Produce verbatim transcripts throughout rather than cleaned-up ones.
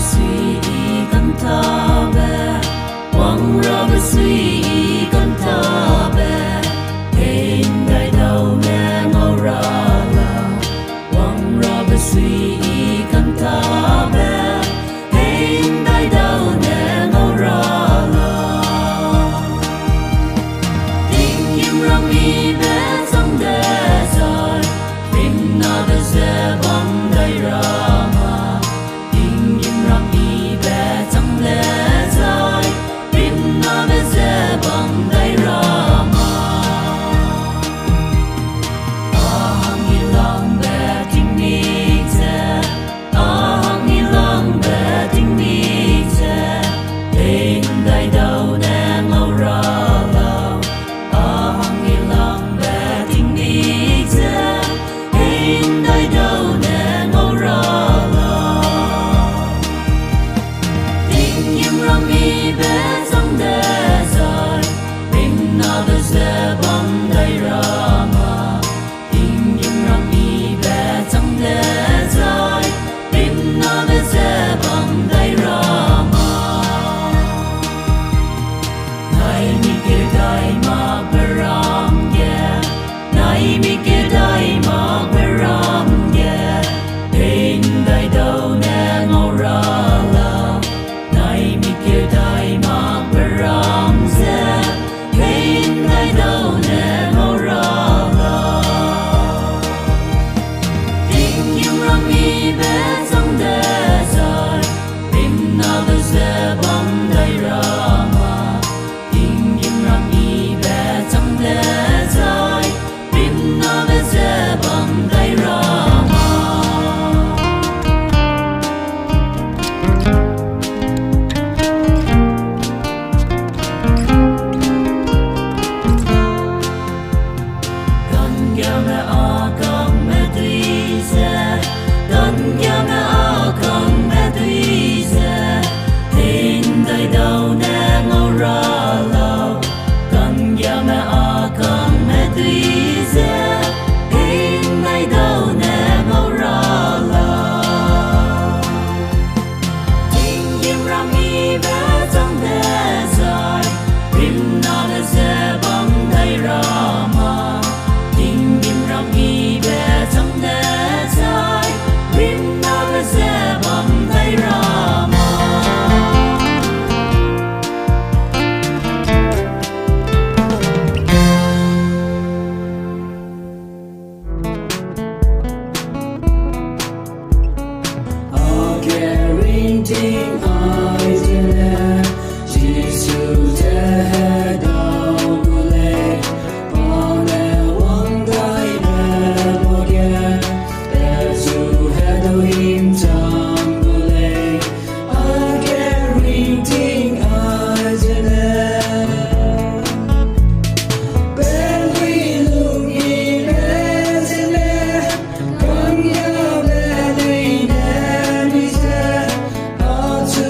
Sui i kantabe, wang rabe sui i kantabe, hei ’ndaidau ne ngau ra lau. Wang rabe sui i kantabe, hei ’ndaidau ne ngau ra lau. Tinggîm rang mibe chang dezai, rimnabe ze bam dai ra ma. Tinggîm rang mibe chang dezai, rimnabe ze bam dai ra ma. A hang i langbe tingmik ze, a hang i langbe tingmik ze, hei ’ndaidau ne ngau ra lau. A hang i langbe tingmik ze, hei ’ndaidau ne ngau ra lau. Tinggîm rang mibe chang dezai, rimnabe ze bam dai ra ma. Tinggîm rang mibe chang dezai, rimnabe ze bam dai ra ma. Naimik keu dai makbe ram ge, naimik keu dai makbe ram ge, hei ’ndaidau ne ngau ra lau. Naimik keu dai makbe ram ze, hei ’ndaidau ne ngau ra lau. Tinggîm rang mibe chang dezai, rimnabe ze bam dai ra ma. Tinggîm rang mibe chang dezai, rimnabe ze bam dai ra ma. Ka'nggiame â kangme dui ze, ka'nggiame â kangme dui ze, hei ’ndaidau ne ngau ra lau. Ka'nggiame â kangme dui ze, hei ’ndaidau ne ngau ra lau. Tinggîm rang mibe chang dezai, rimnabe ze bam dai ra ma. Tinggîm rang mibe chang dezai, rimnabe ze bam dai ra ma. A ge ringting ai zene, Jisu ze hedau gu lei, pa ne wang daibe luage, pechu hedau hingchang gu lei, a ge ringting ai zene. Pelui lungmi be zene, ka'nggiabe lui ne mi ze, achu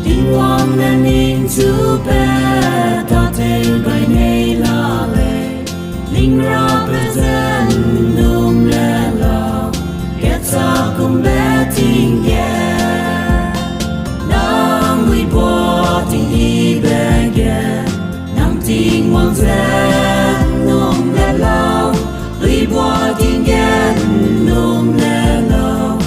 Tingwang ne ningchu pe tâtew gai nei la lei, ning rabe ze ’nnum le lau, kechâ kumbe ting ge. Nang muiba ting yibe ge, nang Tingwang ze ’nnum le lau, luiba ting ge ’nnum le lau,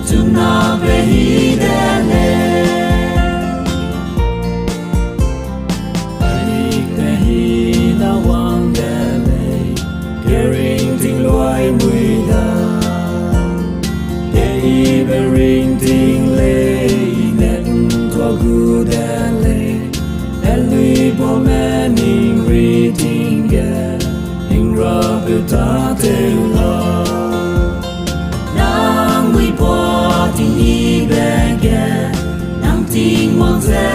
chuna pe hi de lei. Anik pe hi na wang de lei, keringting luai mui da. Keyibe ringting lei, ne ’ntua gu de lei, heluibaume ning ri ting ge, ning rabe tâtew lau. Nang muiba ting yibe ge, nang Tingwang ze